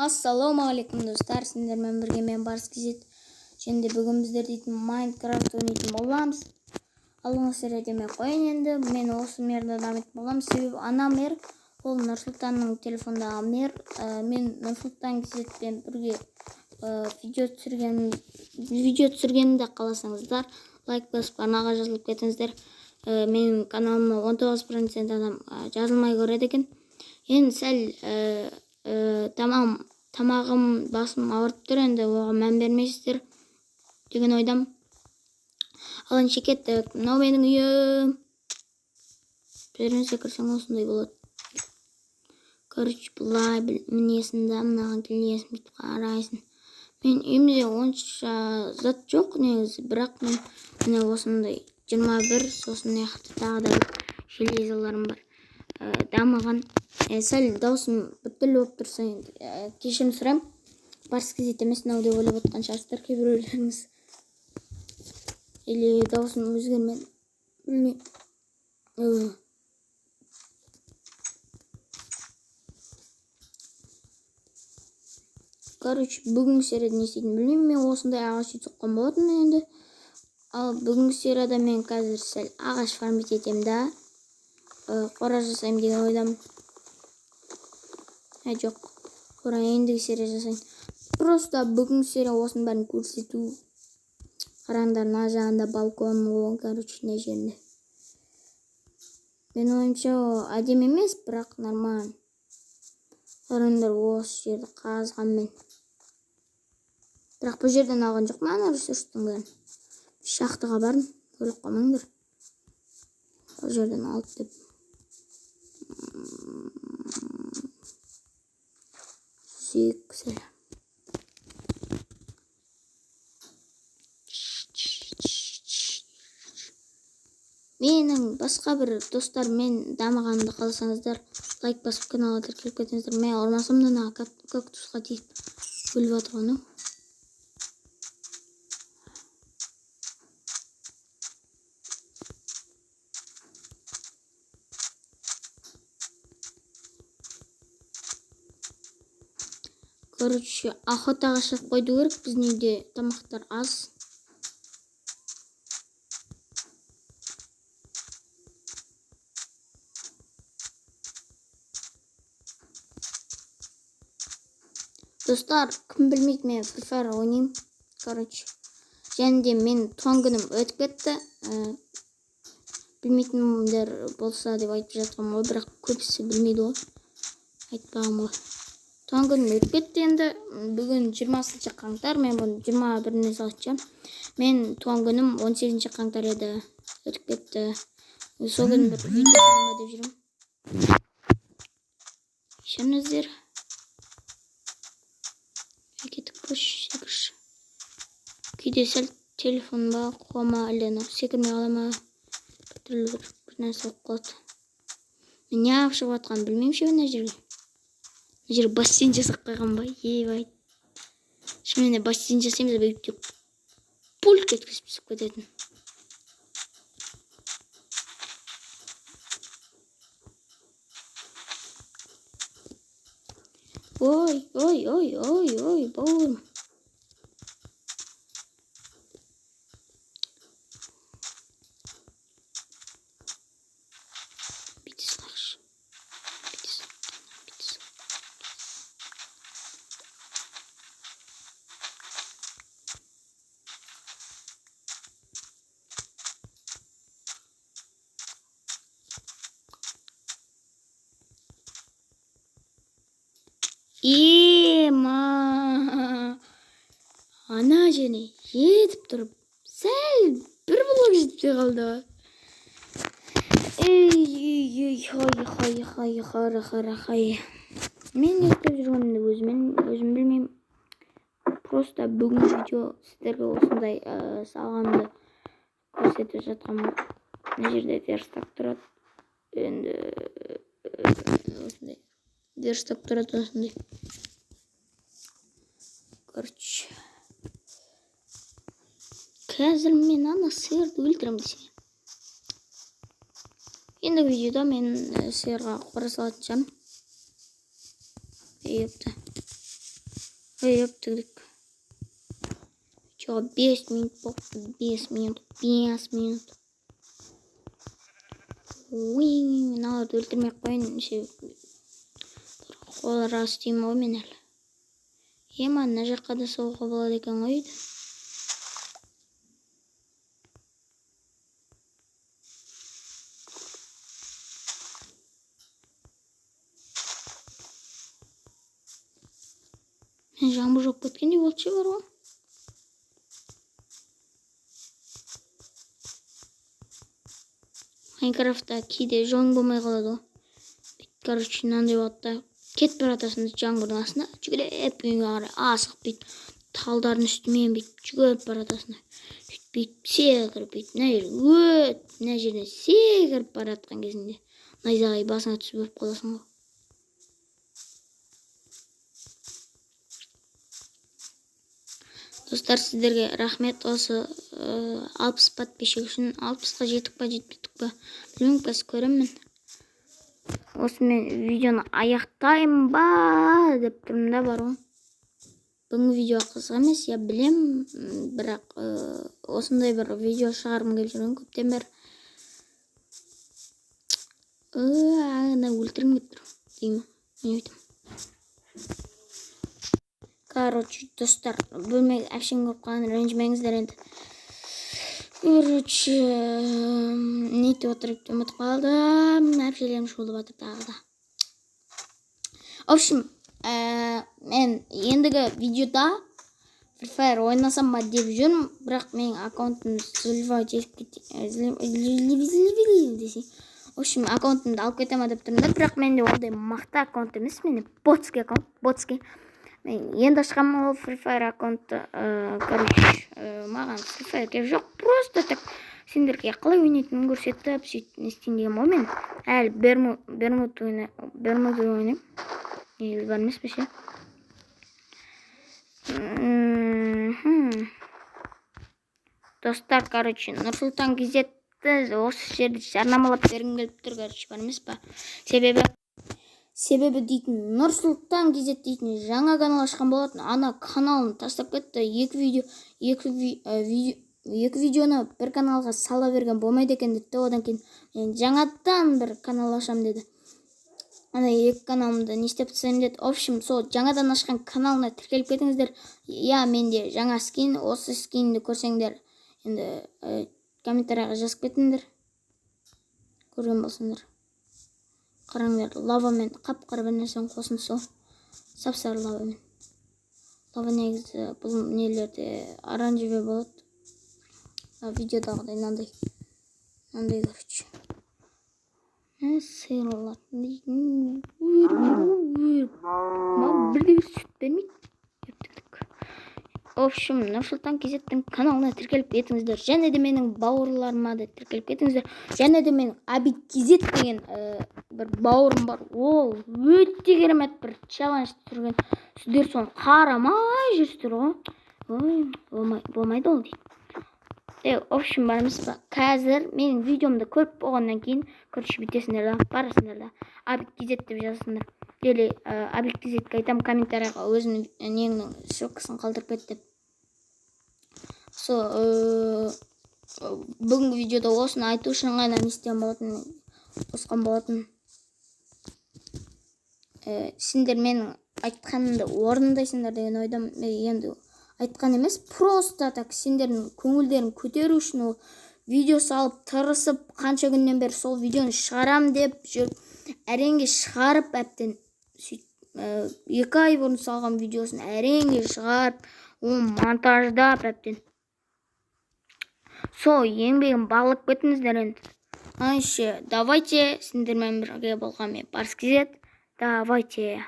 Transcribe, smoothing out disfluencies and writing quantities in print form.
Ассалаумағалейкум, достар! Сендермен бірге мен, Барыс Кизет. Және де бүгін біздер дейтін Майнкрафт ойнайтын боламыз. Алдыңғы серияда демей қояйын, енді мен осы мирді дамитын боламын, себебі ана мир ол Нұрсұлтанның телефондағы мир. Мен Нұрсұлтан Кизетпен бірге видео түсіргенімді қаласаңыздар, лайк басып, арнаға жазылып кетіңіздер. Менің каналыма 19% адам жазылмай көреді екен. Енді сәл тамағым, басым ауырып тұр, енді оған мән бермейсіздер деген ойдамын. Ал ендеше кеттік. Мынау менің үйім. Жерден секірсең, осындай болады. Короче, былай мінесің да, мынаған келесің, бүйтіп қарайсың. Менің үйімде онша зат жоқ негізі, бірақ мен міне осындай 21, сосын мына жақта тағы да бір железоларым бар, дамыған. Сәл даусым біртүрлі болып тұрса, енді кешірім сұраймын. Барыс Кизет емес мынау деп ойлап отқан шығарсыздар кейбіреулеріңіз, или даусым өзгермеді, білмеймін. Короче, бүгінгі серияда не істейтінімді білмеймін. Мен осындай ағаш үй соққан болатынмын енді. Ал бүгінгі серияда мен қазір сәл ағаш фармить етемін да, қора жасаймын деген ойдамын. Ә, жоқ, қора ендігі серия жасайын. Просто бүгінгі серия осының бәрін көрсету. Қараңдар, мына жағында балкон ғой, короче, мына жерінде. Менің ойымша, әдемі емес, бірақ нормально. Қараңдар, осы жерді қазғанмен. Бірақ бұл жерден алған жоқпын ана ресурстың бәрін. Шахтаға бардым, ойлап қалмаңдар. Бұл жерден алды деп. Сүйік сәл. Менің басқа бір достарыммен дамығанымды қаласаңыздар, лайк басып, каналға тіркеліп кетіңіздер. Мен ұрмасам да, ана кактусқа тиіп өліп жатыр ғой анау. Короче, охотаға шығып қойду керек, біздің үйде тамақтар аз. Достар, кім білмейді, мен Free Fire ойнаймын. Короче, және де мен туған күнім өтіп кетті. Білмейтіндер болса деп айтып жатқанмын ғой, бірақ көбісі білмейді ғой. Айтпағанмын ғой. Туған күнім өтіп кетті енді. Бүгін 20 қаңтар, мен бұны 21-іне салатын шығармын. Мен туған күнім 18 қаңтар еді. Өтіп кетті. Сол күні бір видео саламын ба деп жүрмін. Кешіріңіздер. Кеттік, қош, секірші. Кейде сәл телефон ба, қолыма әлде анау секірмей қала ма, біртүрлі бір нәрсе болып қалады. Мен неғып шығып жатқанымды білмеймін ше мына жерге. Мына жерге бассейн жасап қойған ба, ебать. Шынымен де бассейн жасаймыз ба, бүйтіп пульк еткізіп түсіп кететін. Ой, ой, ой, ой, ой, бауырым. Бүйте салайықшы. Бүйте сал, бүйте сал. Ема. Ана жеріне жетіп тұрып, сәл бір блок жетпей қалды ғой. Ей, ей, ей, хай, хай, хай, хара, хара, хай. Мен не істеп жүргенімді өзім білмеймін. Просто бүгінгі видео сіздерге осындай салғанымды көрсетіп жатқанмын. Мына жерде верстак тұрады. Енді осындай верстак тұрады, осындай. Короче, қазір мен ана сиырды өлтіремін десең. Ендігі видеода мен сиырға қора салатын шығармын. Епті. Ой, өптігдік. Чё, 5 минут болыпты, 5 минут, 5 минут. Уи, мыналарды өлтірмей ақ қояйын, себебі қол рас деймін ғой мен әлі. Ема, мына жаққа да соғуға болады екен ғой үйді. Мен жаңбыр жауып кеткендей болды ше, бар ғой. Майнкрафтта кейде жолың болмай қалады ғой. Бүйтіп, короче, мынандай болады да, кетіп бара жатасың да жаңбырдың астында, жүгіріп үйіңе қарай асығып, бүйтіп талдардың үстімен бүйтіп жүгіріп бара жатасың да, сөйтіп бүйтіп секіріп, бүйтіп мына жерге өт, мына жерден секіріп бара жатқан кезіңде найзағай басыңа түсіп өліп қаласың ғой. Достар, сіздерге рахмет осы 60 подписчик үшін. 60-қа жеттік па, жетпедік па, білмеймін, қазір көремін. Осымен видеоны аяқтаймын ба деп тұрмын да, бар ғой. Бүгінгі видео қызық емес, я білем, бірақ осындай бір видео шығарғым келіп жүрген көптен бері. Ана өлтіргім келіп тұр деймін, мен өйтемін. Короче, достар, бөлмеге әшейін көріп қалған, ренжімеңіздер енді. Короче, не айтып отыр деп ұмытып қалдым. Әпшелерім шуылдап жатыр тағы да. В общем, мен ендігі видеода Free Fire ойнасам ба деп жүрмін, бірақ менің аккаунтым сливать етіп десе. В общем, аккаунтымды алып кете ма деп тұрмын да, бірақ менде ондай мықты аккаунт емес, менде ботский аккаунт, ботский. Мен енді ашқанмын ол Free Fire аккаунтты. Короче, маған Free Fire керек жоқ, просто так сендерге қалай ойнайтынымды көрсетіп, сөйтіп не істейін дегенмін ғой мен. Әлі Бермуд Бермуд ойнаймын. Негізі бар емес пе ше? Достар, короче, Нұрсұлтан KZ-ті осы жерде жарнамалап бергім келіп тұр, короче, бар емес па? Себебі дейтін Нұрсұлтан KZ дейтін жаңа канал ашқан болатын. Ана каналын тастап кетті. Екі видео, екі видео, екі видеоны бір каналға сала берген болмайды екен деді. Одан кейін мен жаңадан бір канал ашамын деді. Ана екі каналымды не істеп тастаймын деді. В общем, сол жаңадан ашқан каналына тіркеліп кетіңіздер. Иә, менде жаңа скин, осы скинді көрсеңдер, енді комментарийға жазып кетіңдер. Көрген болсаңдар. Қараңдар, лавамен қап-қара бір нәрсенің қосындысы ғой. Сап-сары лавамен. Лава негізі бұл нелерде оранжевый болады. Видеодағыдай мынандай. Мынандай, короче. Сиырлатын дейтін өріп, бірде бір сүт бермейді. В общем, Нұрсұлтан KZ-тің каналына тіркеліп кетіңіздер. Және де менің бауырларыма да тіркеліп кетіңіздер. Және де менің Абит KZ деген бір бауырым бар. Ол өте керемет бір челлендж түсірген. Сіздер соны қарамай жүрсіздер ғой. Ой, болмайды ол дейді. В общем, бар емес па? Қазір менің видеомды көріп болғаннан кейін, короче, бүйтесіңдер да, барасыңдар да, Абит KZ деп жазасыңдар. Или Абит KZ-ке айтамын, комментарийға өзінің неңнің ссылкасын қалдырып кет деп. Сол бүгінгі видеода осыны айту үшін ғана не істеген болатын, қосқан болатын. Сендер менің айтқанымды орындайсыңдар деген ойдамын. Енді айтқан емес, просто так сендердің көңілдерін көтеру үшін ол видео салып, тырысып, қанша күннен бері сол видеоны шығарам деп жүріп, әреңге шығарып, әбден сөйтіп 2 ай бұрын салған видеосын әреңге шығарып, оны монтаждап, әбден сол еңбегін бағалап кетіңіздер енді. Ше, давайте, сендермен бірге болған мен, Барс KZ. Давайте.